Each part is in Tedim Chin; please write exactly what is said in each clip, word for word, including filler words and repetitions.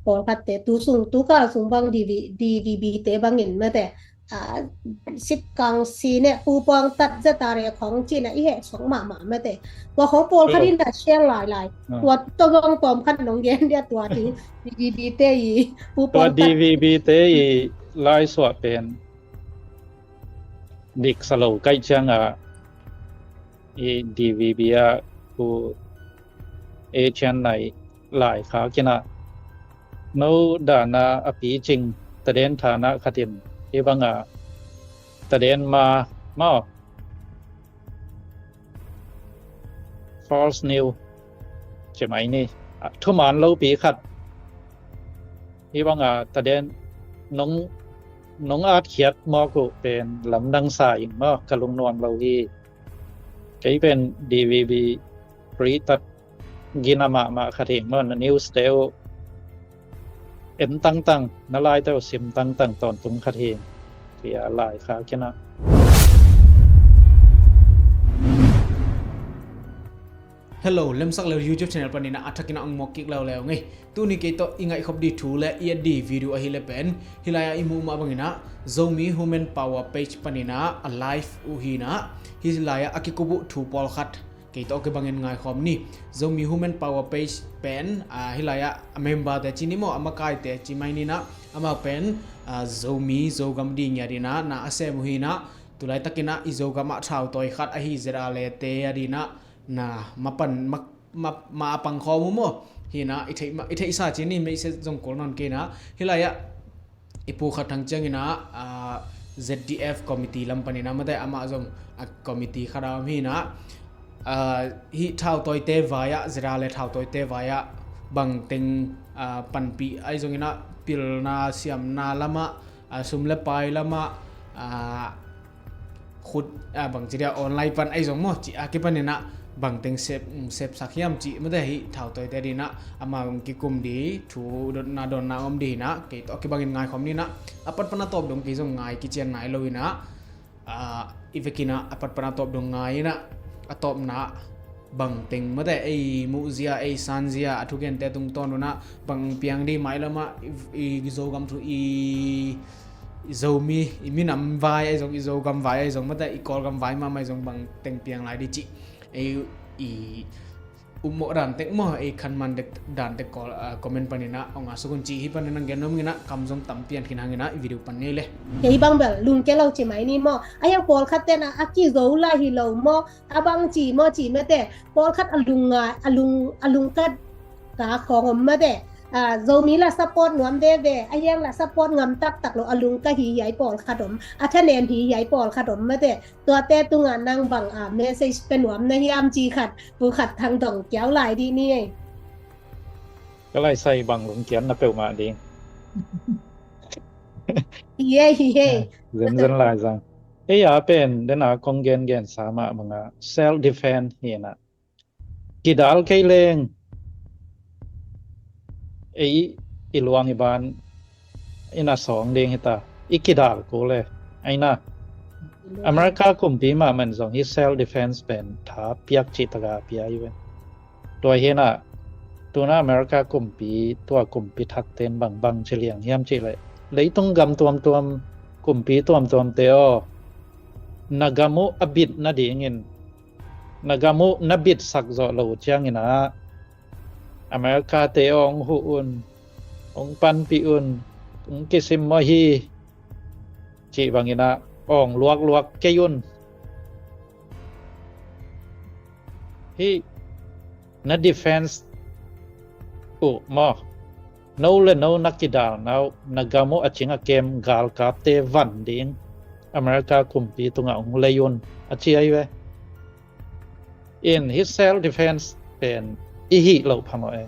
pawlkhatte tu sung, tu kal sung bang DV, DVB te bangin mate, a, sitkang sine pupuang tat zeta re khong cina i heh suak mahmah mate. Tua khong pawlkhat in a share lailai. Tua to bang pawm khat nong gen dia tua ti DVB te i pupuang tat. Tua DVB te i laisuah pen dik sa lo kaih cianga i DVB a ku Asian nai lai kha kina no dana a picing taden thana khatin i banga taden ma mau false news cemai ni thuman lopi khat i banga taden nong nong atkhiat mawk uh pen lamdang sa ing maw ka lungnuam lo hi. Kei pen DVB free tat gina mahmah khat hi maw na news te uh en tangtang na lai te uh sim tangtang tawntung khat hi. Tia lai kha kina. Hello, Lemsak Leu YouTube channel panina a thakina ang mawk kik leuleu ngei. Tuni kei tawh i ngaihkhop di thu le i et di video ahi le pen hilai a i muh mah bangina Zomi Human Power page panina a live uh hina hilai a a kikup uh thu pawlkhat kei tawh kibangin ngaikhawm ni. Zomi Human Power page pen a hilai a a member te ci ni maw a makai te ci mai nina ama pen a Zomi Zogam ding ya dina na a sem uh hina tulai takina i Zogam a thautawi khat ahi zera le te ya dina na mapan ma ma ma a pangkhawm uh maw hina i theih ma i theihsa ci ni meihset zong kul nawn keina hilai ah i pu khat thang ciangina a ZDF committee lam panina mate amah zong a committee khat a om hina a hi thautawite vai ah zera le thautawite vai ah bangteng a panpih ai zongina pilna siamna lamah a sum le pai lamah a khut a bangci dia online pan ai zong maw ci a kipanina bangteng sep sepsak hiam ci mate hi thautawite dina ama kikum di thu donna donna om di hina kei tawh kibangin ngaikhawm nina a patpana tawp dong kei zong ngai kician nai lo ina a i vekina a patpana tawp dong ngai ina a tawpna bangteng mate ei muhzia ei sanzia a thugente tungtawn una bang piang di mailama i Zogam thu i i Zomi i minam vai ai zong i Zogam vai ai zong mate i Kawlgam vai mahmah ai zong bang teng piang lai di cih ei i upmawh dan tek maw ei khanman dek dan tek kawl comment panina ong a sukun cih hi panina gen nom ngina kam zong tam pian khin hangina i video pan ngei le. Kei bang bel lungke lo ci mai ni maw a hiang pawlkhat tena a kizo lai hi lo maw a bang ci maw ci mate pawlkhat a lungngai a lung a lungkat ka khawng om mate. Zomi la support nuam veve a hiang la support ngam taktak lo a lungka hi hiai pawlkhat om a thanen hi hiai pawlkhat om mate. Tuate tunga nang bang a message pe nuam na hiam ci khat pu khat thang dong kiau lai di ni ei. Ka lai sai bang lungkian na peuhmah ding. Hi ei hi ei. Zenzen lai zang ei a pen dena kong gengen sa mah banga self defense hi na kidal kei leng ei i luang i ban ina sawng ding hita i kidal ko le aina America kumpi mahmah zong hi self defense pen tha piak cih taka pia i ve. Tua hina tuna America kumpi tua kumpi thakten bangbang ci liang hiam cih le leitung gam tuamtuam kumpi tuamtuamte aw na gam uh a bit nadingin na gam uh na bitsak zawh lo ciangin ah America te aw hong huh un hong panpih un hong kisim maw hi cih bangin ah awng luakluak kei un. Hih na defense uh maw no le no na kidalna uh na gam uh a cing a kem galkapte van ding America kumpi tungah hong lei un a ci ahi ve. In hih self defense pen i hih loh phamawh e.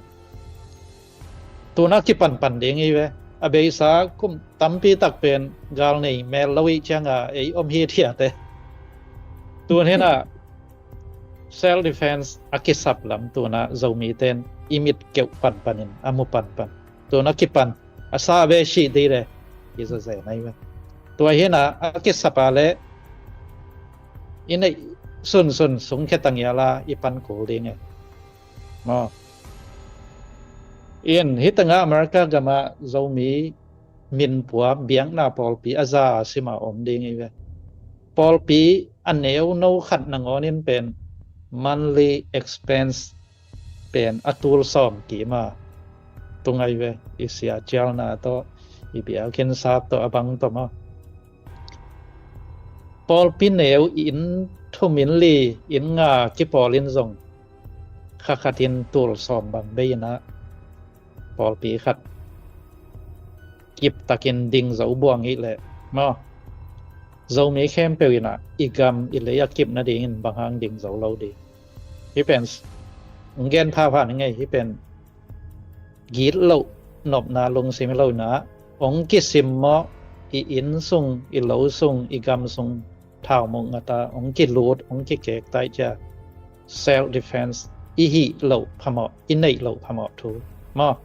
Tuna kipanpan ding hi ve a beisa kum tampi tak pen gal nei mel lo ih cianga ei om hi thiate. Tun hinah self defense a kisap lam tuna Zomiten i mit keuh panpanin a mu panpan tuna kipan a sa ve sih dei le i zazen ahi ve. Tua hinah a kisap a le i neih sunsun sungkhia tangiala i pan kul ding e. Maw In hih tengah America gamah Zomi minpua biakna pawlpi a za a sima om ding hi ve. Pawlpi a neu no khat nangawn in pen monthly expense pen a tul sawm kima tung ahi ve. I sia cialna tawh, i biakinn sap tawh, a bang tawh maw. Pawlpi neu inn thum inn li inn nga kipawl in zong kha khat in tul sawm bang bei inah pawlpi khat kiptakin ding zo buang hi leh maw, Zomi khempeuh inah i gam i lei a kip nadingin bang hang ding zo lo ding. Hih pen hong gen phapha ni ngei, hih pen gitloh nopna lungsim hi lo inah hong kisimmawh, i inn sung, i lo sung, i gam sung thaumuk ngata hong kilut, hong kikek taih cia self defense i hih loh phamawh, i neih loh phamawh thu maw.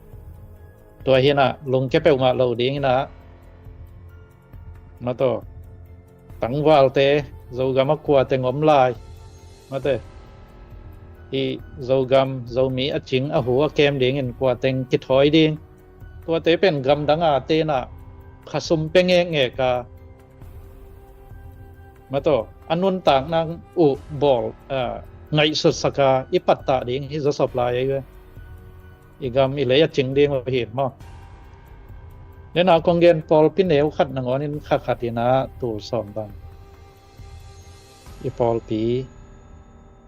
Tua hinah lungkia peuhmah lo ding inah mataw, tangvalte Zogam a kua teng om lai mate, i Zogam Zomi a cing a hu a kem dingin kua teng kithawi ding. Tuate pen gamdang a tenah khasum pe ngekngek a mataw, a nuntakna uh bawl, ah, ngaihsutsaka i pattah ding hi zawsop lai ahi ve. I gam i lei a cing ding uh hi maw. Nena kong gen pawlpi neu khat nangawn in kha khat inah tul sawm bang i pawlpi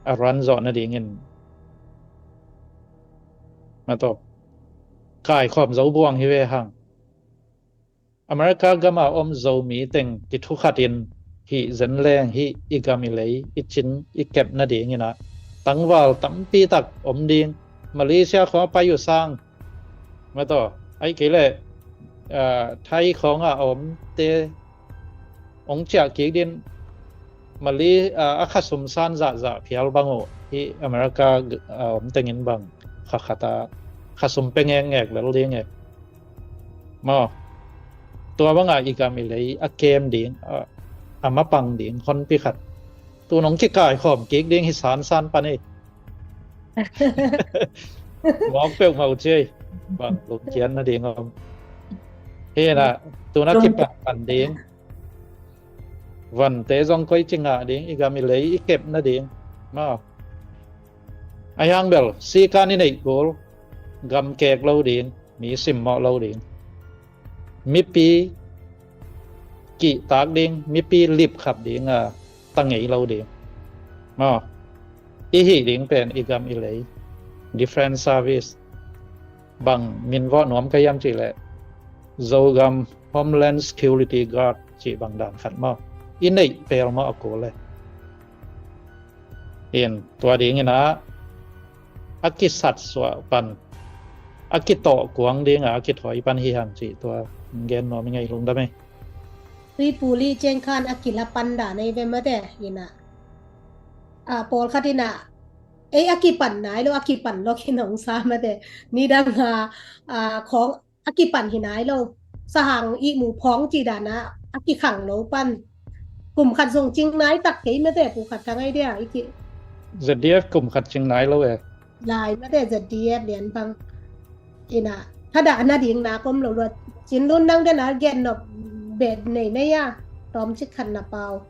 a run zawh nadingin mataw, kaikhawm zo buang hi ve hang. America gama om Zomi teng kithu khatin hih zen leng hih i gam i lei i cin i kep nading inah tangval tampi tak om ding. Malaysia khawng a pai uh sang mataw, ahi kei leh, ah, Thai khawng a omte hong ciah kik din Mali, ah, a khasum san zahzah phial bang uh hih America, ah, om tengin bang kha khat a khasum pe ngekngek lel ding e. Maw, tua banga i gam i lei a kem ding, a, a mapang ding honpi khat tu nong kikaikhawm kik ding hi sansan pan ei. Mawk peuhmah uh ciai. Bang lungkian nading om. Hinah tuna kipan pan ding. Vante zong koi ci ngah ding, i gam i lei i kep nading. Maw, a hiang bel sikan i neih kul, gam kek lo ding, mi simmawh lo ding, mipi kihtak ding, mipi lipkhap ding a ta ngei lo ding. Maw, i hih ding pen i gam i lei defense service bang min vawh nuam ka hiam cih leh Zogam Homeland Security Guard cih bang dan khat maw, i neih pel maw a kul le. In tua ding inah a kisatsuah pan, a kitawh kuang dinga a kithawi pan hi hang cih tua gen nuam i ngei, lungdam ei. Tuipu li ciang khan a kila pan dan ei ve mate inah. A, pawlkhat inah ei a kipan nai lo, a kipan lo khin hong sa mate. Nidanga, a, khawng a kipan hi nai lo. Sahang ihmu phawng cih dana a kikhang lo pan. Kum khat zong cing nai tak kei mate, Pu Khat Thang ai dia, i ki. Z D F kum khat cing nai lo e. Lai mate Z D F lian bang. Ina, thadah nading nak om lo luat. Cin Lun nang dena gen nop bet nei nei a, tawm cik khat na pau.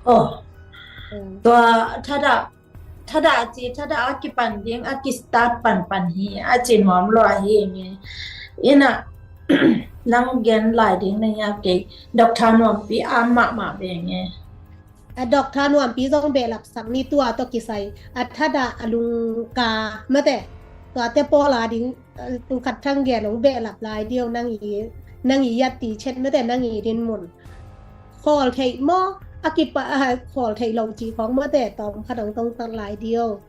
Oh. Hmm. Tua thadah, thadah ci, thadah a kipan ding, a kistart panpan hi, a ci nuam lua hi nge. Ina, nang gen lai ding na hia kei, Doctor Nuampi a mahmah ve nge. A Doctor Nuampi zong behlap sak ni tua tawh kisai, a thadah a lungka mate, tuate pawl a ding, Pu Khat Thang gen hong behlap lai dio, nang i, nang i yat ti chet mate, nang i din mun. Khawl theih maw, a kipa, a khawl theih lo ci khawng mate, tawm khat hong tong tak lai dio.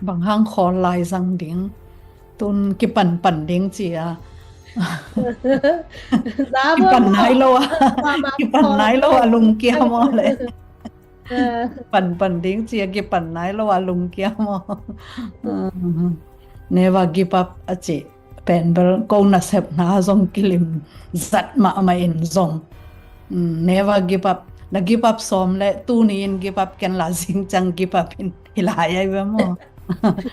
Bang hang khawl lai zang ding, tun kipan pan ding ci a. Kipan nai lo a, kipan nai lo a lungkia maw le. Pan pan ding ci a kipan nai lo a lungkia maw. Never give up a ci pen bel ko nasepna zong kilim zat mahmah in zong. Never give up. Na give up sawm le tuni in give up ken la zing ciang give up in hi lai ai ve maw.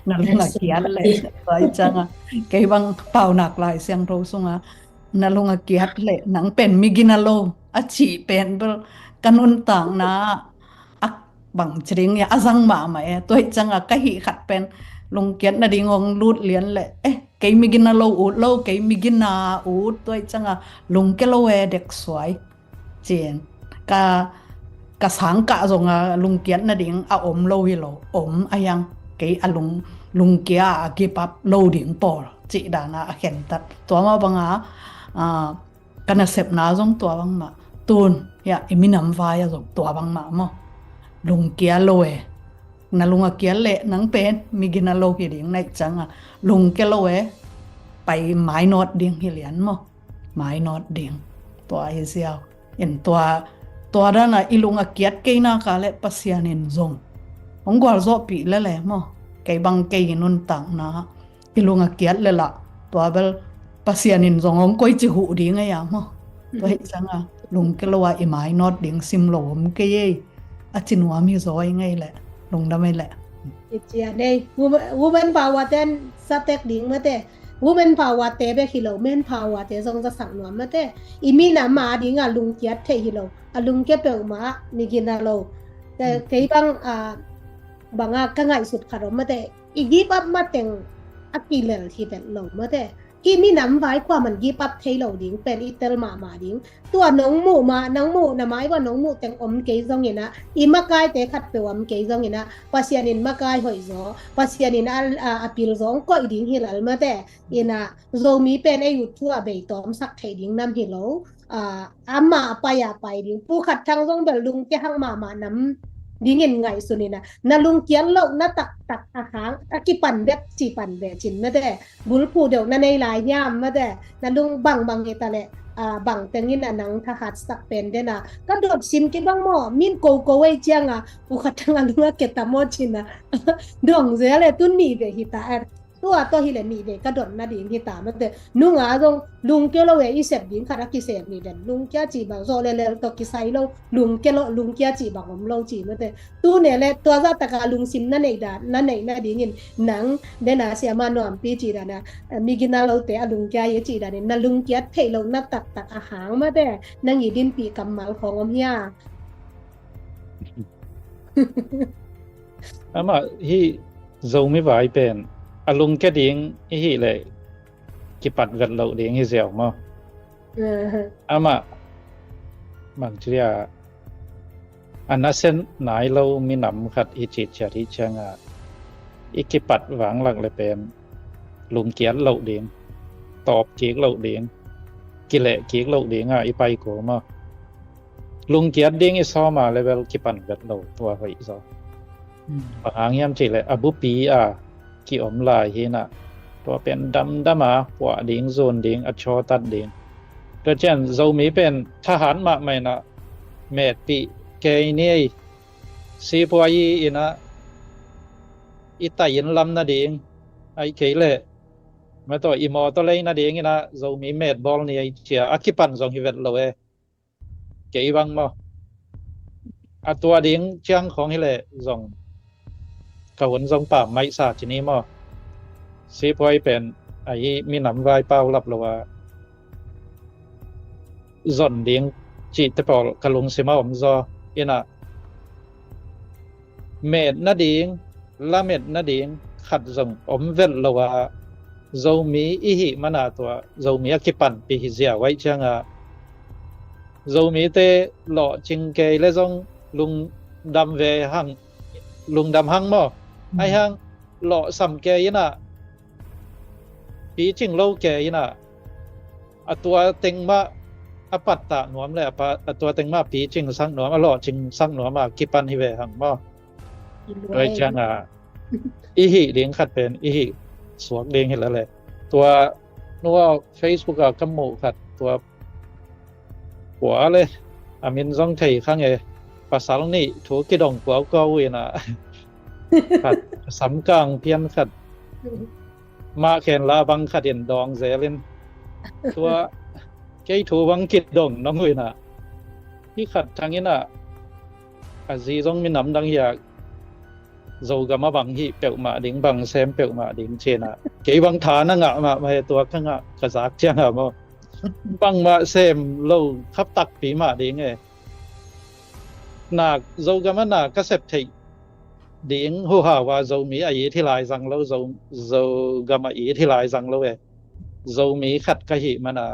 Na lung a kiat leh, tua hi ciangah kei bang Paunak Lai Siangtho sungah na lung a kiat leh nang pen mi gina lo a cih pen bel ka nuntakna a bang ci ding hia, a zang mahmah e. Tua hi ciangah ka hih khat pen lungkiat nading hong lut lian leh, eh, kei mi gina lo ut lo, kei mi gina ut, tua hi ciangah lungkia lo e, dek suai. Cin ka, ka sangkah zong a lungkiat nading a om lo hi lo, om a hiang, kei a lung, lungkia a give up lo ding pawl cih dana a khentat. Tua mah banga, ah, ka nasepna zong tua bangmah. Tun hia i minam vai a zong tua bangmah maw. Lungkia lo e. Na lung a kiat leh nang pen mi gina lo hi ding na hih ciangah, lungkia lo e, pai mainawt ding hi lian maw. Mainawt ding. Tua hi ziau. In tua, tua dana i lung a kiat kei nak leh Pasian in zong hong gualzawhpih lele maw. Kei bang kei i nuntakna i lung a kiat leh lah, tua bel Pasian in zong hong koici huh ding a hia maw. Tua hi ciangah lungkia lo a i mainawt ding sim lo om kei ei. A ci nuam hi zaw i ngei leh, lungdam ei leh. I cia nei, woman, woman power ten satek ding mate. Woman power te bek hi lo, men power te zong zasak nuam mate. I minam a dingah lungkiat theih hi lo, a lungkia peuhmah mi gina lo. Kei bang, ah, banga ka ngaihsut khat om mate. I give up mateng a kilel hi vet lo mate. Hih minam vai kuaman give up thei lo ding pen i tel mahmah ding. Tua nong muh mah, nang muh na mai bang nong muh teng om kei zongin ah, i makaite khat peuh om kei zongin ah, Pasian in makai hoih zaw, Pasian in a, a, a pil zaw hong koih ding hi lel mate. In ah, Zomi pen ei ut thu a bei tawmsak theih ding nam hi lo. Ah, amah a pai a pai ding. Pu Khat Thang zong bel lungkia hang mahmah nam dingin ngaihsun in ah, na lungkiat loh na taktak a hang a kipan bek ci pan ve cin mate. Bulphuh deuh na nei lai hiam mate. Na lung bangbang hi ta leh, ah, bang tengin a nang thahatsak pen den a. Ka dot sim kibang maw, min koko ei cianga, Pu Khat Thang a lung a keta maw cina. Dong zel e, tun nih ve hi ta e. Tua tawh hi leh nih ve ka dot nading hi ta mate. Nunga zong lungkia lo e, i sep ding khat a kisep nih den. Lungkia ci bang zawh lelel tawh kisai lo. Lungkia lo, lungkia ci bang om lo ci mate. Tune le tua zahtaka lungsim na neih dan, na neih nadingin nang dena siama nuampi ci dana, eh, mi gina lote a lungkia hi ci danin na lungkiat theih loh na taktak a hang mate, nang i dinpih kammal khawng om hia? Amah hih Zomi vai pen a lungkia ding i hih leh kipat vet loh ding hi ziau maw? Amah bang ci dia, a nasia nai lo minam khat i citciat hi cianga i kipat vanglak le pen lungkiat loh ding, tawp kik loh ding, kileh kik loh dinga i pai kul maw? Lungkiat ding i sawma le bel kipan vet lo, tua hoih zaw. Bang hang hiam cihleh a bupi a kiom lai hinah, tua pen damdama puah ding, zun ding, a cawtat ding. Tua cian Zomi pen thahat mahmah inah metpih kei ni ei, sipuai inah i tai in lam nading, ai kei leh mataw i mawtaw lei nading inah Zomi metbawl ni ei cia a kipan zong hi vet lo e. Kei bang maw, a tua ding ciang khawng hileh zong ka hun zong pam maihsa ci ni maw? Sipuai pen ahi minam vai pau lap lo a zon ding cihte pawl ka lungsim a om zaw inah, met nading, lamet nading khat zong om velh lo a, Zomi i hih mana tua Zomi a kipanpih hi ziau aih cianga Zomite lawhcing kei le zong lungdam ve hang, lungdam hang maw? Aih hang lawhsam kei inah, picing lo kei inah, a tua teng mah a pattah nuam le a tua teng mah picing sak nuam, a lawhcing sak nuam a kipan hi ve hang maw? Tua cianga i hih ding khat pen i hih suak ding hi lele. Tua nua Facebook a ka muh khat, tua pua le a min zong thei khang e, pasal nih thu kidong kuaukuau inah, khat samkang pian khat mah khen la bang khat in dawng zelin, tua kei thu bang kidong nong uh inah, hi khat thang inah, a zi zong minam dang hi a, Zogam a bang hih peuhmah ding, bang sem peuhmah ding ci-in ah, kei bang tha na ngah mahmah hi, tua ka ngah ka zak ciangah maw, bangmah sem lo khap takpi mah ding e. Na, Zogam a na ka sep theih ding huhau a, Zomi a it hi lai zang lo, Zo, Zogam a it hi lai zang lo e. Zomi khat ka hih man a,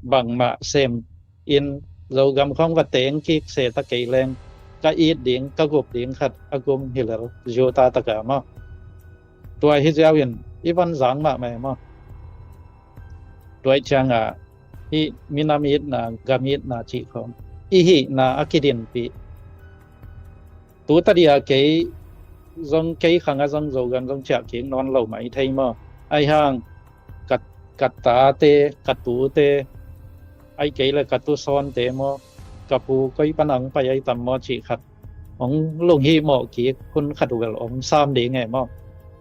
bangmah sem in Zogam khawng va teng kik se ta kei leng, ka it ding, ka gup ding khat a gum hi lel, Utah tak a maw. Tua hi ziau in i van zang mahmah e maw. Tua ih ciangah hih minam itna, gam itna cih khawng, i hihna a kidinpih. Tu ta dia kei zong, kei khangah zong Zogam zong ciah kik nawn lo mah i thei maw. Ahi hang ka, ka tate, ka tute, ahih kei leh ka tusawnte maw, ka pu koi pan a hong pai ahi tam maw cih khat hong lunghimawh kik hun khat uh vel om sam ding e maw.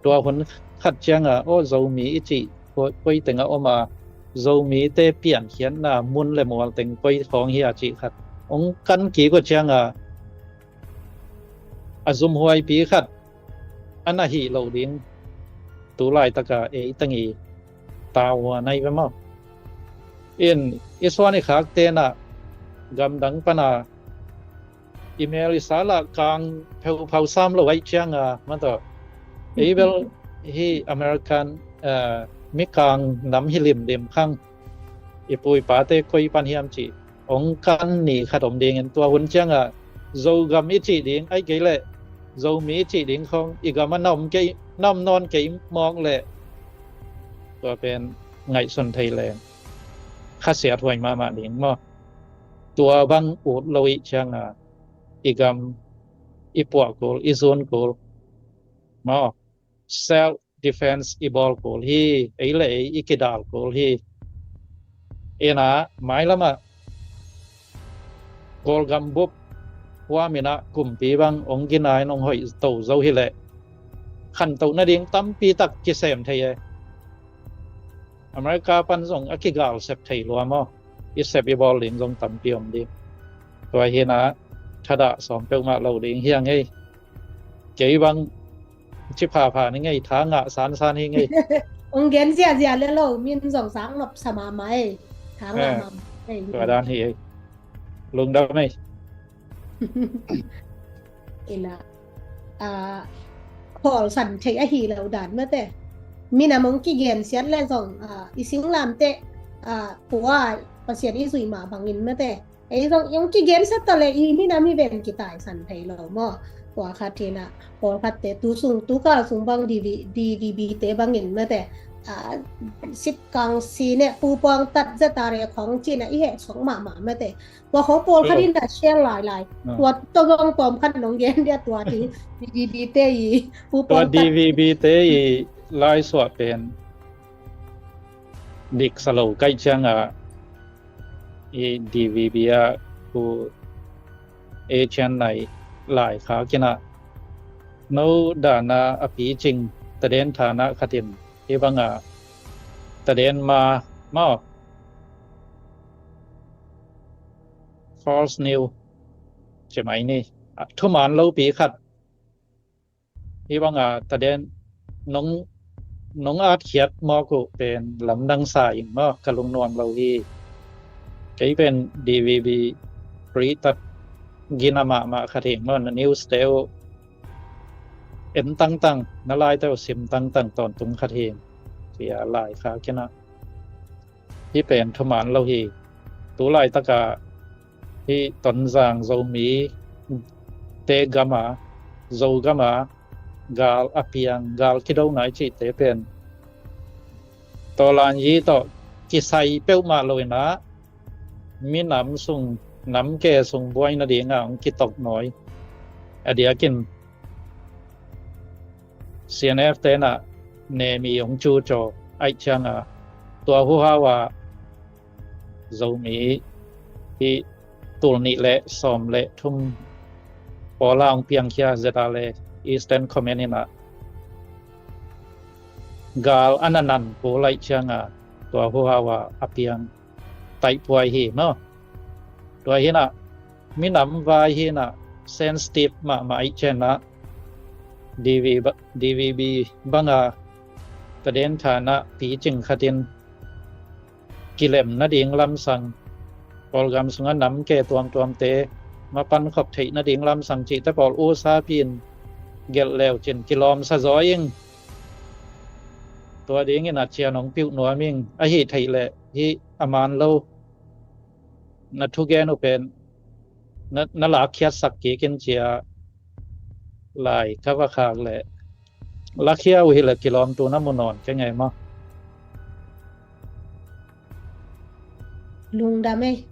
Tua hun khat ciangah, aw, Zomi i cih koi, koi tengah om a, Zomite piankhiatna mun le mual teng koi khawng hi a cih khat hong kan kik uh ciangah, a zumhuaipi khat a na hih loh ding tu laitaka ei teng i tau uh a nai ve maw. In i suan i khakte na gamdang pana i mel i sala kang pheuphau sam lo aih cianga, man tawh ei bel hi American, eh, mikang nam hi limlim khang, i pu i pate koi pan hiam cih hong kan ni khat om dingin, tua hun cianga Zogam i cih ding, ahih kei leh Zomi i cih ding khawng i gam a na om kei, na om nawn kei mawk leh, tua pen ngaihsun thei leng khasiat huai mahmah ding maw. Tua bang ut lo ih cianga i gam i puah kul, i zun kul maw, self defense i bawl kul hi, ei le ei i kidal kul hi. Ina, mailamah Kawlgam bup huam inah kumpi bang hong gina in hong hoih to zo hileh khantoh nading tampi tak kisem thei e. America pan zong a kigal sep thei lua maw, i sep i bawl ding zong tampi om ding. Tua hinah thadah sawm peuhmah lo ding hiang ei. Kei bang ci phapha ni ngei, tha ngah sansan hi ngei. Hong gen ziahziah le lo, min zong sang nop sa mahmah ei. Tha ngah mahmah ei. Tua dan hi ei. Lungdam ei. Ina, a, khawl san thei ahi lo dan mate. Minam hong kigen siat le zong, a, i singlamte, a, pua Pasian i zui mah bangin mate. Ei zong hong kigen siat ta le i minam hi ven kitaisan thei lo maw. Tua khat hinah, pawlkhatte tu sung, tu kal sung bang DV, DVB te bangin mate. A, sitkang si ne pupuang tat zeta re khong cina i heh song mahmah mate. Tua khong pawlkhat in a share lailai. Tua tawh zong tawmkhat nong gen dia tua ti. DVB te i pu tua pawlkhat. DVB te i laisuah pen dik sa lo kaih cianga i DVB a pu Asian nai laikhak inah no dana a picing taden thana khatin hibanga taden ma maw false news ci mai ni. Thuman lopi khat hibanga taden nong, nong atkhiat mawk uh pen lamdang sa ing maw, ka lungnuam lo hi. Kei pen DVB free tat gina mahmah khat hing maw, na news te uh en tangtang, na laite uh sim tangtang tawntung khat hing. Cia laikhak inah hih pen thuman lo hi. Tu laitaka hih Tonzang Zomi te gama, Zogama gal a piang, gal kido nai cihte pen tawlanyi tawh kisai peuhmah lo inah minam sung, namke sung buai nadinga hong kitok nawi. A diakin CNF tenah nemi hong cucaw aih cianga tua huhau a Zomi hih tul nih le sawm le thum pawla hong piangkhia zeta le Eastern Command inah gal a na nan kul aih cianga tua huhau a a piang taihpuai hi maw. Tua hinah minam vai hinah sensitive mahmah aih cianah DV ba- DVB banga ka den thanah picing khatin kilem nading lamsang, Kawlgam sungah nam ke tuamtuamte mapan khop theih nading lamsang cihte pawl usa pin gelh leu cin kilawmsa zaw ing. Tua dingin a cian hong piuh nuam ing. Ahi theih leh hih a man lo na thugen uh pen na, na lakkhiatsak kik in cia lai ka va khak leh lakhia uh hileh kilawmtu na mu nawn kei ngei maw? Lungdam ei.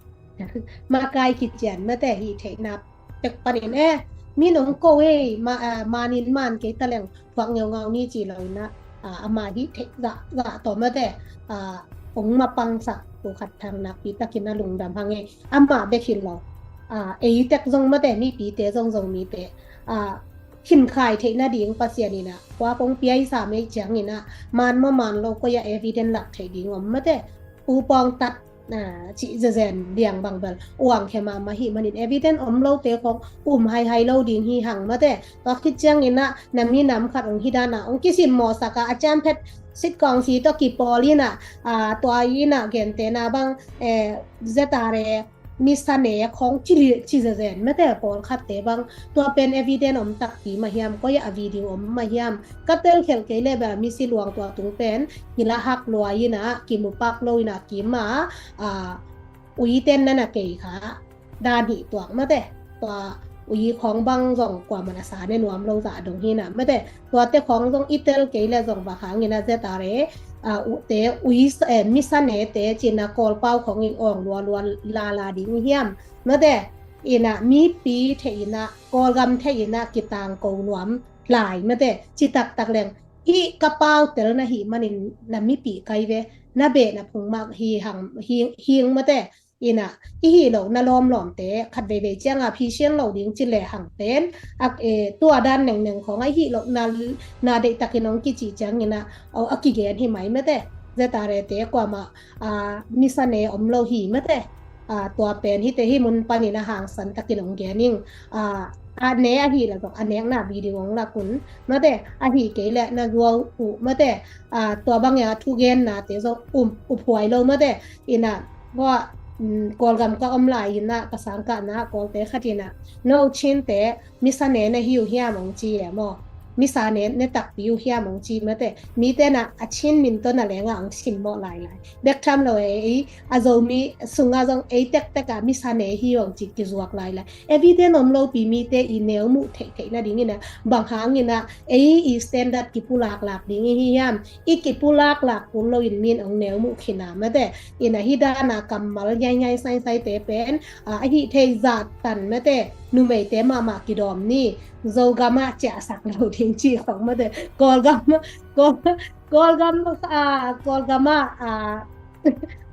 Makai kician mate hih theihna pek panin e, min hong ko ei, ma, a, manin man kei taleng thuak ngeungau ni ci lo inah, a, ama hih theih zah, zah tawh mate, a, hong mapangsak tu khat thang nakpi takin a lungdam hang ei. Ama bek hin lo, a, ei tek zong mate, mipite zong zong mite, a, khinkhai theih nading Pasian inah kua kong pia i sam ei ciang inah man maw man lo koi a evident lak theih ding om mate, pu pawng tat, a, cih zezen liang bang bel uang khia mahmah hih manin evident om lote khong um haihai lo ding hi hang mate. Tua khit ciang inah na minam khat hong hi dana hong kisimmawhsak a, a ciamphet sitkawng si tawh kipawl inah, a, tua inah gentena bang, e, zetare misane khong ci li- ci zezen mate, pawlkhatte bang tua pen evident om takpi mah hiam, koi a video om mah hiam, ka telkhelh kei leh bel misi luang tua tung pen kila hak lua inah kimupak lo inah kima, a, uiten nana kei kha dan hih tuak mate. Tua ui khawng bang zong kuaman a sa ne nuam lo zah dong hi na mate. Tuate khawng zong i tel kei le zong bang hangin a zetare, a, ute ui s- eh, misanete cina Kawlpau khawng in awng lualua lala ding hiam mate. Ina mipi thei ina Kawlgam thei ina kitangko nuam lai mate. Citaktak leng hih ka pau tel na hih manin na mipi kai ve, na beh na phung mak hi hang hi, hing mate. Ina i hih loh na lawmlawmte khat veivei cianga phisian lo ding ci le hang pen a, e, tua dan nengneng khawng a i hih loh na, na deihtakin hong kici ciangina a, a kigen hi mai mate. Zetarete kuama, a, misane om lo hi mate. A, tua pen hite hi mun panin a hangsan takin hong gen ing. A, a ne a hih la zong a nekna video hong lakun mate, a hih kei le na zuau uh mate. A, tua bangin a thugennate zong um uphuai lo mate. Ina hua, mm, Kawlgam ka om lai ina ka sangkahna Kawlte khat ina no Chinte misane na hi uh hiam hong ci e maw? Misane ne takpi uh hiam hong ci mate. Mite na a Chin min tawh na lenga hong simmawh lailai. Bek tham lo e, ei a Zomi sunga zong ei tektek a misane hi hong ci kizuak lailai. Evident om lopi mite i neu muh theihtheih nadingina bang hangina ei i standard kipulaklak ding i hi hiam? I kipulaklak kul loin min hong neu muh khina mate. Ina hi dana kammal nyainyaisaisaite pen, a, a hih thei zat tan mate. Numeite mahmah kidawm ni. Zogama ciahsak lo ding ci khong mate. Kawlgam, Kawl, Kawlgam, a, Kawlgama, a,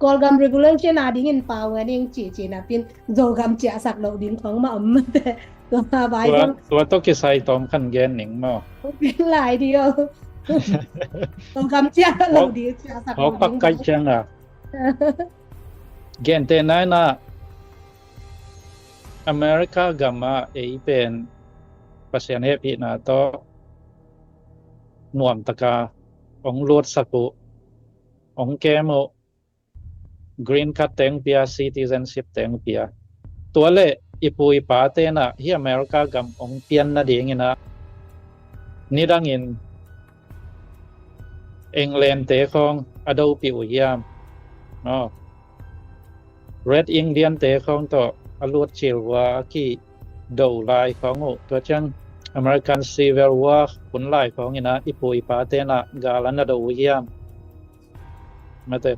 Kawlgam revolution a dingin pau ngan ing ci ci na pin Zogam ciahsak lo ding khong ma om mate. Tua vai tua, zong tua tawh kisai tawm khan gen ning maw? Gen lai di o. Zogam ciah lo ding ciahsak lo ding. Pak kai ciang a. Gente naina America gama ei pen Pasian hehpihna tawh nuamtaka hong lutsak uh, hong kem uh, green card teng pia, citizenship teng pia. Tua le i pu i pa tena hi America gam hong pian nadingina nidangin England te khawng a dopih uh hiam? No. Red Indian te khawng tawh a lut cil hua a ki do lai khawng uh. Tua ciang American Civil War hun lai khawng ina i pu i pa tena gal a na do uh hiam? Mate.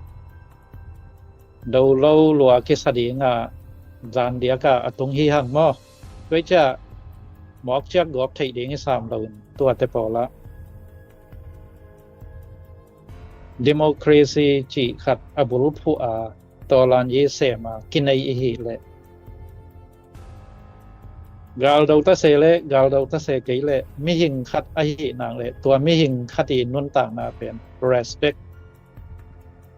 Do lo lua kisa dinga zan diaka a tung hi hang maw? Tua i cia mawk ciak gawp theih ding i sam loin tuate pawla democracy cih khat a bulphuh a tawlan yi sema kinei i hih leh galdo ta se le galdo ta se kei le mihing khat a hih nang le tua mihing khat i nuntakna pen respect,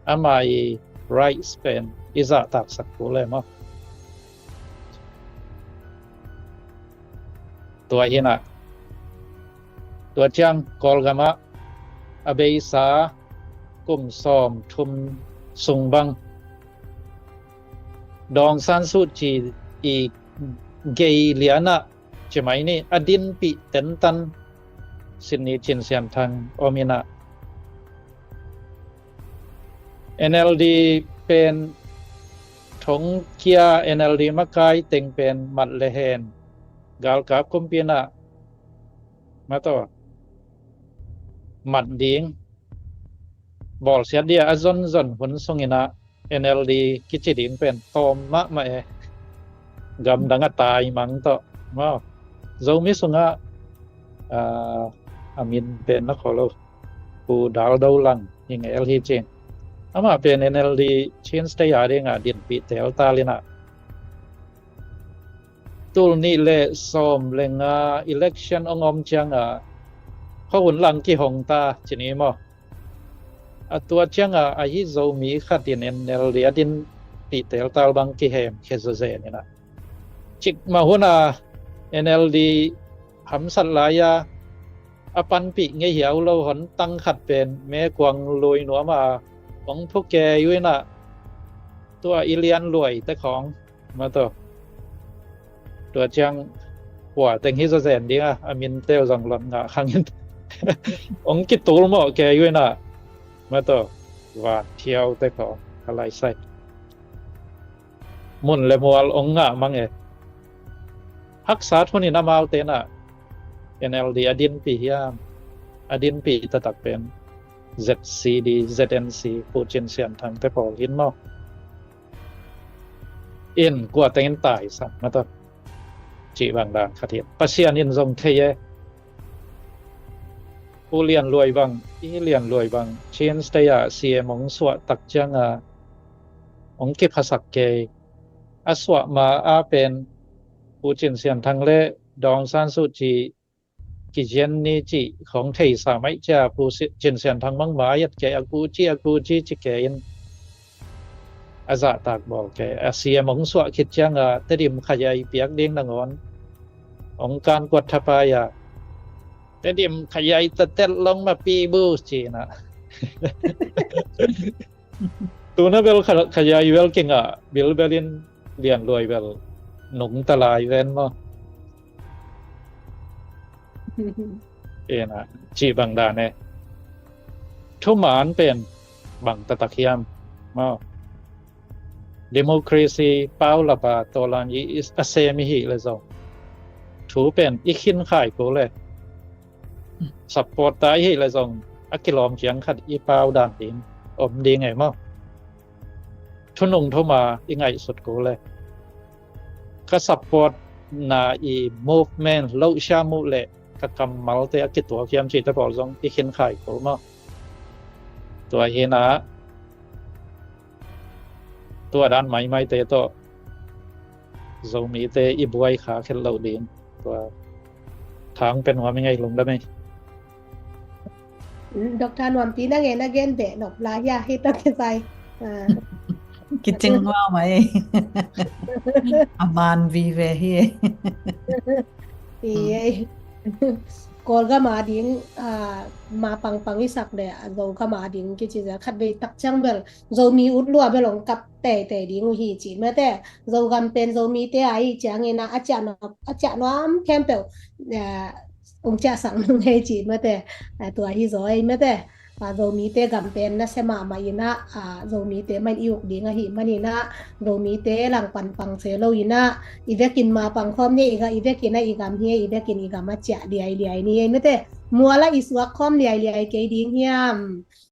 ama i rights pen i zahtaksak kul le maw? Tua hina Tua ciang Kawlgam ah a beisa kum sawm thum sung bang Daw Aung San Suu Kyi i gei lianah ci mai ni a dinpih tentan Sydney Cin Sian Thang om inah N L D pen thongkia N L D makai teng pen mat le hen galkap kumpi inah mataw mat ding bawlsiat dia a zonzon hun sung inah N L D kici ding pen tawm mahmah e. Gamdang a tai mang tawh maw Zomi sungah a min pen na khaw lo Pu Dal Do Lang hi ngel hi cin. Amah pen N L D Chin State a dingah dinpih teltal inah tul nih le sawm le nga election ong om ciangah khuahun lang kihong ta cini maw? A tua ciangah ahi Zomi khat in N L D a dinpih teltal bang kihem khia zawzen inah cikmah hunah N L D hamsat lai-a a panpih ngei hiau lo hon tang khat pen mekuang lui nuam a ong phu kei uh inah tua i lian luai te khawng mataw tua ciang kua teng hi zawzen ding a a min teu zong lon ngah khangin ong kitul mawh kei uh inah mataw van thiau te khawng a laisai mun le mual ong ngah mang e. Haksa thunin amaute inah N L D a dinpih hiam? A dinpih taktak pen Z C D, Z N C, Pu Cin Sian Thang te pawl hin maw? In kua tengin taisam mataw cih bang dan khat hi. Pasian in zong thei e. Pu Lian Luai bang, i Lian Luai bang Chin State ah C M ong suah tak ciangah ong kiphasak kei a suah ma a pen Pu Cin Sian Thang le Daw Aung San Suu Kyi kizian ni cih khong theisa maih cia Pu Cin Sian Thang mangmai et kei a kuci a kuci ci kei in a zahtak bawl kei a C M ong suah khit ciangah Tedim khayaih piak ding nangawn ong kan kuat thapai a Tedim khayaih tatet long ma pi bu cinah tuna bel khayaih bel kingah bilbel in Lian Luai bel nungta lai ven maw? Inah cih bang dan e. Thuman pen bang taktak hiam maw? Democracy paulap a tawlan i a sem i hih le zong thu pen i khin khai ko le support ta i hih le zong a kilawm kiang khat i pau dan ding om ding e maw? Thunung thuma i ngaihsut ko le ka support na i movement lohsia muh le ka kammalte a kituak hiam cihte pawl zong i khin khai ko maw? Tua hinah tua dan maimaite tawh Zomite i buai kha khet loh ding tua thang pen huam i ngei lungdam ei. Dr. Nuampi na ngen a gen beh nop lai hia hi tawh kisai. Kicing huam ei. A man vive hi ei. Kawlgam a ding ma pangpang i sak le a Zogam a ding kici zel khat vei tak ciang bel Zomi ut lua bel ong kap teitei ding uh hi ci mete. Zogam pen Zomite a hi ciangin a ciah nuam khempeuh ong ciah sak nung hei ci mete. Tua hi zaw ei mete. Zomite gam pen nasia mahmah inah Zomite man i uk ding ahi maninah Zomite langpan pang se lo inah i vekin ma pang khawm ni i ga i vekin a i gam hi i vekin i gam a ciah liailiai ni ei mete. Muala i suak khawm liailiai kei ding hiam?